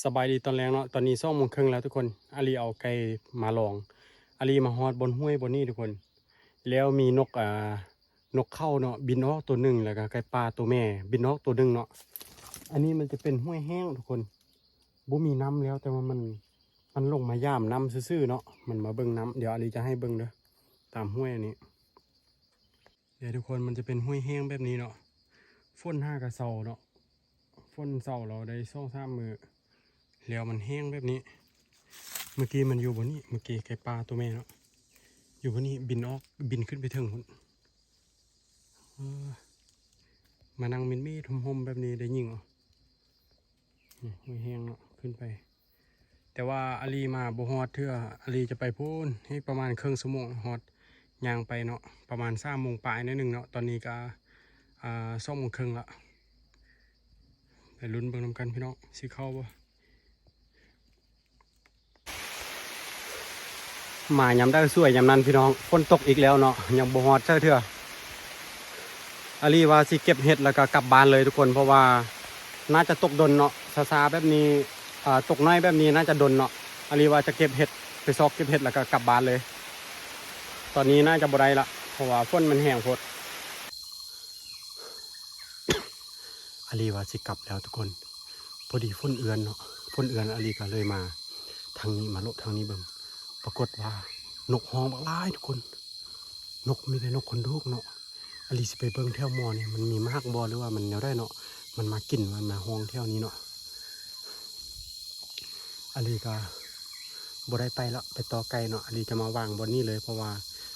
ສະບາຍດີຕອນແລງເນາະ ຕອນນີ້ສອງໂມງເຄິ່ງແລ້ວທຸກຄົນ. ອາລີເອົາໄກ່ມາລອງ ອາລີມາຮອດບ່ອນຫ້ວຍບ່ອນນີ້ທຸກຄົນ ແລ້ວມີນົກ ອ່າ ນົກເຂົາເນາະ ບິນອອກໂຕໜຶ່ງ ແລ້ວກະໄກ່ປ່າໂຕແມ່ບິນອອກໂຕໜຶ່ງເນາະ. ອັນນີ້ມັນຈະເປັນຫ້ວຍແຫ້ງທຸກຄົນ ບໍ່ມີນ້ຳແລ້ວ ແຕ່ວ່າມັນ ມັນລົງມາຢາມນ້ຳຊື່ໆເນາະ ມັນມາເບິ່ງນ້ຳ. ດຽວອາລີຈະໃຫ້ເບິ່ງເດີ ຕາມຫ້ວຍອັນນີ້. ເດທຸກຄົນ ມັນຈະເປັນຫ້ວຍແຫ້ງແບບນີ້ເນາະ ຝົນຫາກະເຊົາເນາະ ຝົນເຊົາແລ້ວໄດ້ສອງສາມມື້ ແລ້ວມັນແຫ້ງແບບນີ້. ເມື່ອກີ້ມັນຢູ່ບ່ອນນີ້ ເມື່ອກີ້ໄກ່ປ່າໂຕແມ່ເນາະ ຢູ່ບ່ອນນີ້ ບິນອອກ ບິນຂຶ້ນໄປເທິງພຸ້ນ. ເອີ ມານັ່ງມິດໆຮົ່ມໆແບບນີ້ໄດ້ຍິງເອົາ. ນີ້ ຫ້ວຍແຫ້ງເນາະ ຂຶ້ນໄປ ແຕ່ວ່າອາລີມາບໍ່ຮອດເທື່ອ ອາລີຈະໄປພຸ້ນ ອີກປະມານເຄິ່ງຊົ່ວໂມງຮອດ ຍ່າງໄປເນາະ ປະມານສາມໂມງປາຍໜ້ອຍໜຶ່ງເນາະ. ຕອນນີ້ກະ ອ່າ ສອງໂມງເຄິ່ງລະ ໄປລຸ້ນເບິ່ງນຳກັນພີ່ນ້ອງ ຊິເຂົ້າບໍ່. ມາຍາມໃດສວຍຍາມນັ້ນພີ່ນ້ອງ ຝົນຕົກອີກແລ້ວເນາະ ຍັງບໍ່ຮອດໃສເທື່ອ. ອາລີວ່າຊິເກັບເຫັດແລ້ວກະກັບບ້ານເລີຍທຸກຄົນ ເພາະວ່າໜ້າຈະຕົກດົນເນາະ ຊາໆແບບນີ້ ອ່າ ຕົກໜ້ອຍແບບນີ້ໜ້າຈະດົນເນາະ. ອາລີວ່າຈະເກັບເຫັດ ໄປຊອກເກັບເຫັດແລ້ວກະກັບບ້ານເລີຍ. ຕອນນີ້ໜ້າຈະບໍ່ໄດ້ລະ ເພາະວ່າຝົນມັນແຮງໂພດ. ອາລີວ່າຊິກັບແລ້ວທຸກຄົນ ພໍດີຝົນເອືອນເນາະ ຝົນເອືອນ ອາລີກະເລີຍມາທາງນີ້ ມາເລາະທາງນີ້ເບິ່ງ ປາກົດວ່ານົກຮ້ອງບັກຫຼາຍທຸກຄົນ ນົກ ມີແຕ່ນົກຂົນໂດກເນາະ. ອາລີຊິໄປເບິ່ງແຖວໝໍນີ້ ມັນມີໝາກບໍ່ ຫຼືວ່າມັນແນວໃດເນາະ ມັນມາກິນ ມັນມາຮ້ອງແຖວນີ້ເນາະ. ອາລີກະບໍ່ໄດ້ໄປລະ ໄປຕໍ່ໄກ່ເນາະ ອາລີຈະມາວາງບ່ອນນີ້ເລີຍ ເພາະວ່າ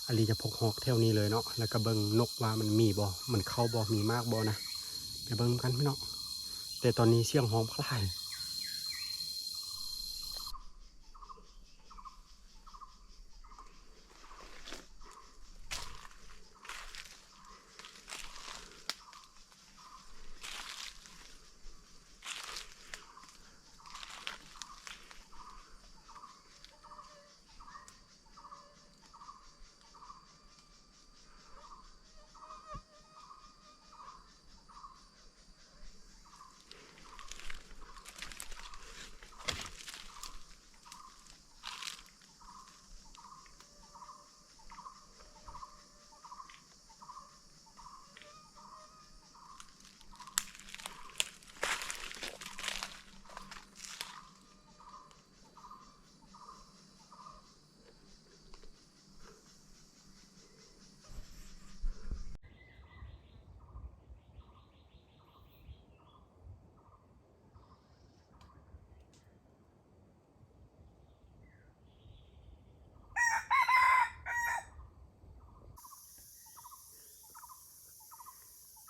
ອາລີຈະພົກຮອກແຖວນີ້ເລີຍເນາະ ແລ້ວກະເບິ່ງນົກວ່າມັນມີບໍ່ ມັນເຂົ້າບໍ່ ມີໝາກບໍ່ນະ ໄປເບິ່ງນຳກັນພີ່ນ້ອງ. ແຕ່ຕອນນີ້ສຽງຮ້ອງບັກຫຼາຍ.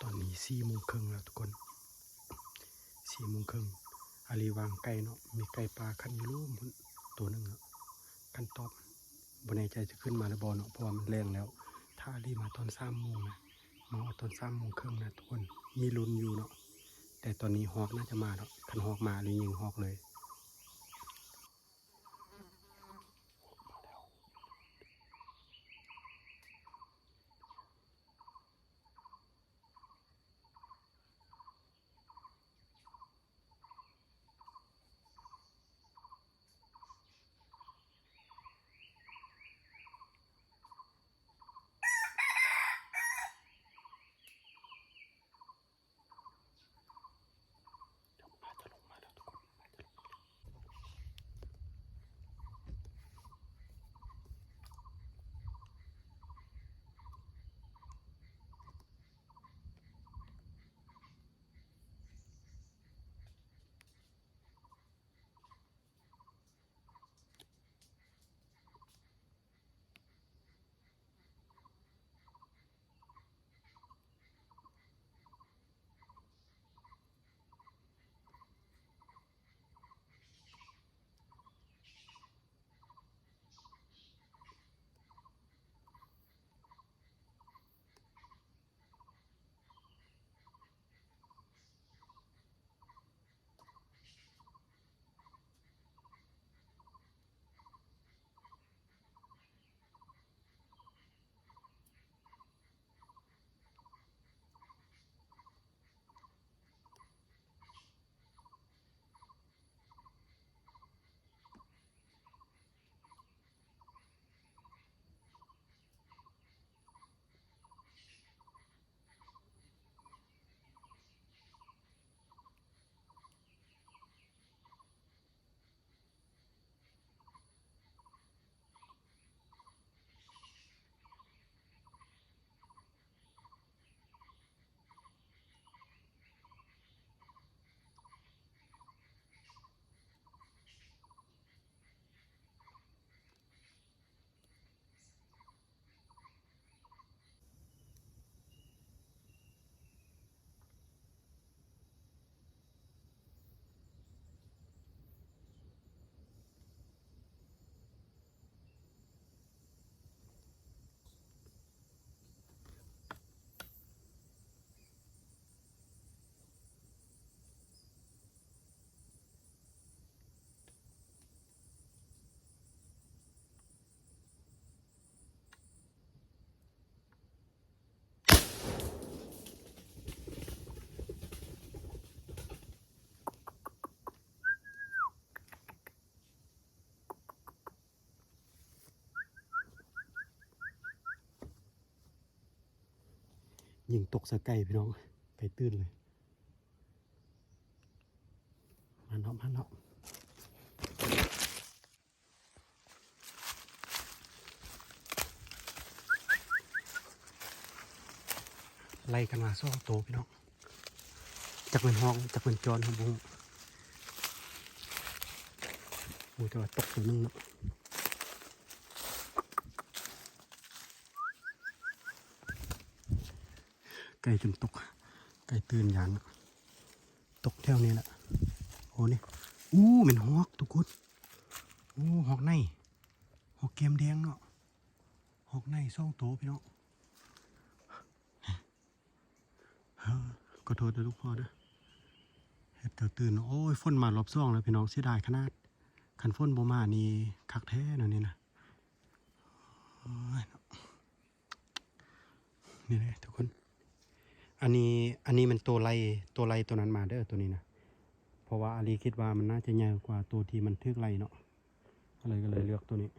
ຕອນນີ້ສີ່ໂມງເຄິ່ງແລ້ວທຸກຄົນ ສີ່ໂມງເຄິ່ງ ອາລີວາງໄກ່ເນາະ ມີໄກ່ປ່າຂັນຢູ່ລຸ່ມພຸ້ນໂຕໜຶ່ງເນາະ ຄັນຕອບ ບໍ່ແນ່ໃຈຈະຂຶ້ນມາຫຼືບໍ່ເນາະ ເພາະວ່າມັນແລງແລ້ວ. ຖ້າອາລີມາຕອນສາມໂມງນະ ມາຮອດຕອນສາມໂມງເຄິ່ງນະທຸກຄົນ ມີລຸ້ນຢູ່ເນາະ ແຕ່ຕອນນີ້ຮອກໜ້າຈະມາດອກ ຄັນຮອກມາອາລີຍິງຮອກເລີຍ. ອາດຈະລົງມາແລ້ວທຸກຄົນ ອາດຈະລົງມາແລ້ວ. ຍິງຕົກໃສ່ໄກ່ພີ່ນ້ອງ ໄກ່ຕື່ນເລີຍ. ມາເນາະ ມາເນາະ. ໄລ່ກັນມາສອງໂຕພີ່ນ້ອງ ຈັກແມ່ນຮອກ ຈັກແມ່ນຈອນ ເຮົາບໍ່ຮູ້. ໂອ້ ແຕ່ວ່າຕົກໂຕໜຶ່ງເນາະ. ໄກ່ຈົນຕົກ ໄກ່ຕື່ນຢ້ານເນາະ. ຕົກແຖວນີ້ແຫຼະ. ໂອ້ ນີ້ ໂອ້ ແມ່ນຮອກທຸກຄົນ. ໂອ້ ຮອກໃນ ຮອກແກ້ມແດງເນາະ. ຮອກໃນສອງໂຕພີ່ນ້ອງ. ຂໍໂທດເດີລູກພໍ່ເດີ ເຮັດເຈົ້າຕື່ນເນາະ. ໂອ້ຍ ຝົນມາລອບສອງແລ້ວພີ່ນ້ອງ ເສຍດາຍຂະໜາດ. ຄັນຝົນບໍ່ມານີ້ຄັກແທ້ແນວນີ້ນະ. ໂອ້ຍ ນີ້ເດ້ທຸກຄົນ ອັນນີ້ ອັນນີ້ມັນໂຕໄລ່ ໂຕໄລ່ໂຕນັ້ນມາເດີ ໂຕນີ້ນະ. ເພາະວ່າອາລີຄິດວ່າມັນໜ້າຈະໃຫຍ່ກວ່າໂຕທີ່ມັນຖືກໄລ່ເນາະ ກໍເລີຍ ກໍເລີຍເລືອກໂຕນີ້.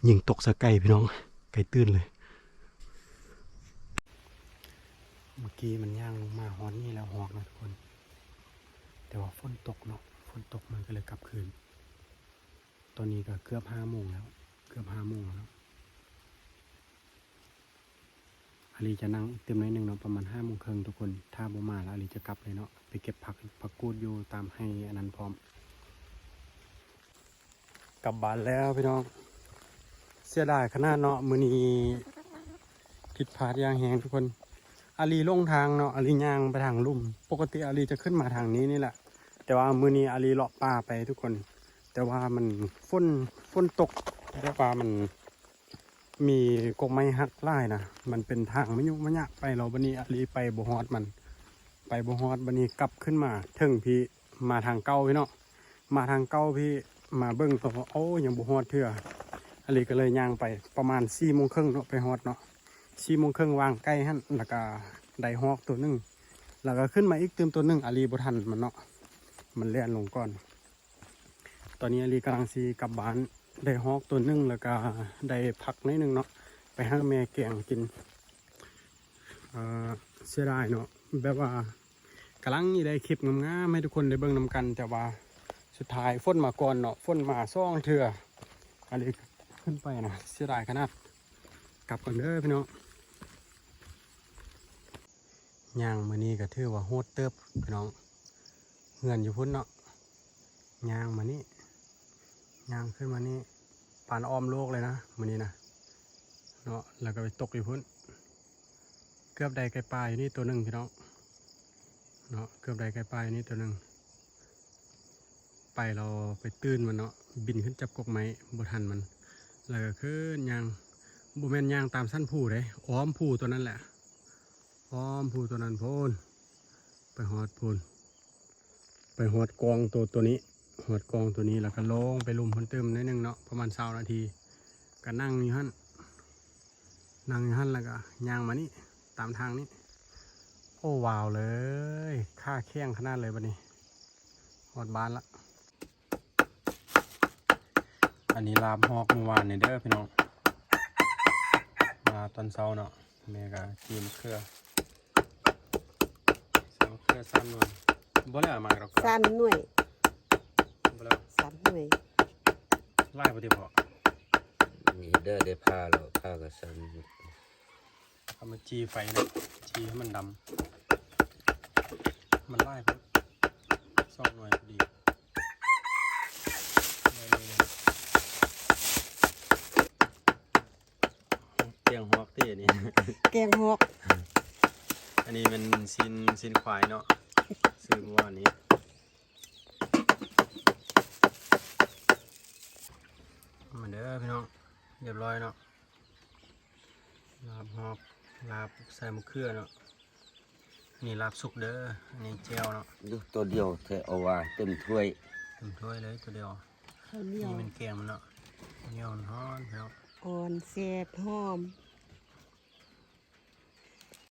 ຍິງຕົກໃສ່ໄກ່ພີ່ນ້ອງ ໄກ່ຕື່ນເລີຍ. ເມື່ອກີ້ມັນຍ່າງມາຮອດນີ້ແລ້ວຮອກນະທຸກຄົນ ແຕ່ວ່າຝົນຕົກເນາະ ຝົນຕົກມັນກໍເລີຍກັບຄືນ. ຕອນນີ້ກໍເກືອບຫ້າໂມງແລ້ວ ເກືອບຫ້າໂມງແລ້ວເນາະ. ອາລີຈະນັ່ງອີກຕື່ມໜ້ອຍໜຶ່ງເນາະ ປະມານຫ້າໂມງເຄິ່ງທຸກຄົນ. ຖ້າບໍ່ມາລະອາລີຈະກັບເລີຍເນາະ ໄປເກັບຜັກ ຜັກກູດຢູ່ຕາມໄຮ່ອັນນັ້ນພ້ອມ. ກັບບ້ານແລ້ວພີ່ນ້ອງ ເສຍດາຍຂະໜາດເນາະ ມື້ນີ້ຜິດພາດຢ່າງແຮງທຸກຄົນ. ອາລີຫຼົງທາງເນາະ ອາລີຍ່າງໄປທາງລຸ່ມ ປົກກະຕິອາລີຈະຂຶ້ນມາທາງນີ້ນີ້ແຫຼະ ແຕ່ວ່າມື້ນີ້ອາລີເລາະປ່າໄປທຸກຄົນ. ແຕ່ວ່າມັນຝົນ ຝົນຕົກ ແບບວ່າມັນ ມີກົກໄມ້ຫັກຫຼາຍນະ ມັນເປັນທາງມະຍຸມະຍະໄປແລ້ວ ບັດນີ້ອາລີໄປບໍ່ຮອດມັນ ໄປບໍ່ຮອດ ບັດນີ້ກັບຂຶ້ນມາເຖິງພີ້ ມາທາງເກົ່າພີ້ເນາະ ມາທາງເກົ່າພີ້ ມາເບິ່ງໂອ້ ຍັງບໍ່ຮອດເທື່ອ. ອາລີກໍເລີຍຍ່າງໄປປະມານສີ່ໂມງເຄິ່ງເນາະ ໄປຮອດເນາະ ສີ່ໂມງເຄິ່ງ ວາງໄກ່ຫັ້ນ ແລ້ວກໍໄດ້ຮອກໂຕໜຶ່ງ ແລ້ວກໍຂຶ້ນມາອີກຕື່ມໂຕໜຶ່ງ ອາລີບໍ່ທັນມັນເນາະ ມັນແລ່ນລົງກ່ອນ. ຕອນນີ້ອາລີກຳລັງຊິກັບບ້ານ ໄດ້ຮອກໂຕໜຶ່ງ ແລ້ວກະໄດ້ຜັກໜ້ອຍໜຶ່ງເນາະ ໄປໃຫ້ແມ່ແກງກິນ. ເອີ ເສຍດາຍເນາະ ແບບວ່າກຳລັງຊິໄດ້ຄລິບງາມໆໃຫ້ທຸກຄົນໄດ້ເບິ່ງນຳກັນ ແຕ່ວ່າສຸດທ້າຍຝົນມາກ່ອນເນາະ ຝົນມາສອງເທື່ອ ອາລີຂຶ້ນໄປນະ ເສຍດາຍຂະໜາດ. ກັບກ່ອນເດີພີ່ນ້ອງ. ຍ່າງມື້ນີ້ກໍຖືວ່າໂຫດເຕີບພີ່ນ້ອງ ເຮືອນຢູ່ພຸ້ນເນາະ ຍ່າງມານີ້ ຍ່າງຂຶ້ນມານີ້ ປານອ້ອມໂລກເລີຍນະມື້ນີ້ນະເນາະ ແລ້ວກໍໄປຕົກຢູ່ພຸ້ນ ເກືອບໄດ້ໄກ່ປ່າຢູ່ນີ້ໂຕໜຶ່ງພີ່ນ້ອງເນາະ ເກືອບໄດ້ໄກ່ປ່າຢູ່ນີ້ໂຕໜຶ່ງ. ໄປແລ້ວໄປຕື່ນມັນເນາະ ບິນຂຶ້ນຈັບກົກໄມ້ບໍ່ທັນມັນ ແລ້ວກໍຂຶ້ນຍ່າງ ບໍ່ແມ່ນຍ່າງຕາມຊັ້ນພູເດ້ ອ້ອມພູຕົວນັ້ນແຫຼະ ອ້ອມພູຕົວນັ້ນໂພນ ໄປຮອດພຸ້ນ ໄປຮອດກອງໂຕ ໂຕນີ້ ຮອດກອງໂຕນີ້ ແລ້ວກໍລົງໄປລຸ່ມພຸ້ນຕື່ມໜ້ອຍໜຶ່ງເນາະ ປະມານຊາວນາທີ ກໍນັ່ງຢູ່ຫັ້ນ ນັ່ງຢູ່ຫັ້ນ ແລ້ວກໍຍ່າງມານີ້ ຕາມທາງນີ້. ໂອ້ ວ້າວເລີຍ ຂາແຂງຂະໜາດເລີຍບັດນີ້ ຮອດບ້ານລະ. ອັນນີ້ລາບຮອກມື້ວານນີ້ເດີພີ່ນ້ອງ ມາຕອນເຊົ້າເນາະ ແມ່ກໍຈີ່ມະເຂືອ ໃສ່ມະເຂືອສາມໜ່ວຍ ບໍ່ແລ້ວມາດອກ ສາມໜ່ວຍ ບໍ່ແລ້ວ ສາມໜ່ວຍ ຫຼາຍບໍ່ຕິພໍ່? ມີເດີ ໄດ້ຜ່າແລ້ວ ຜ່າກໍສາມ ເອົາມາຈີ່ໄຟນະ ຈີ່ໃຫ້ມັນດຳ ມັນຫຼາຍໂພດ ສອງໜ່ວຍພໍດີ. ແກງຮອກຕິອັນນີ້ ແກງຮອກ ອັນນີ້ແມ່ນຊີ້ນ ຊີ້ນຄວາຍເນາະ ຊື້ມື້ວານນີ້. ມາເດີພີ່ນ້ອງ ຮຽບຮ້ອຍເນາະ ລາບຮອກ ລາບໃສ່ມະເຂືອເນາະ ນີ້ລາບສຸກເດີ ອັນນີ້ແຈ່ວເນາະ ຢູ່ໂຕດຽວແທ້ ເອົາວ່າເຕັມຖ້ວຍ ເຕັມຖ້ວຍເລີຍໂຕດຽວ ເຂົ້າໜຽວ ນີ້ແມ່ນແກງມັນເນາະ ເໜຽວຮ້ອນພີ່ນ້ອງ ອ່ອນແຊບຫອມ.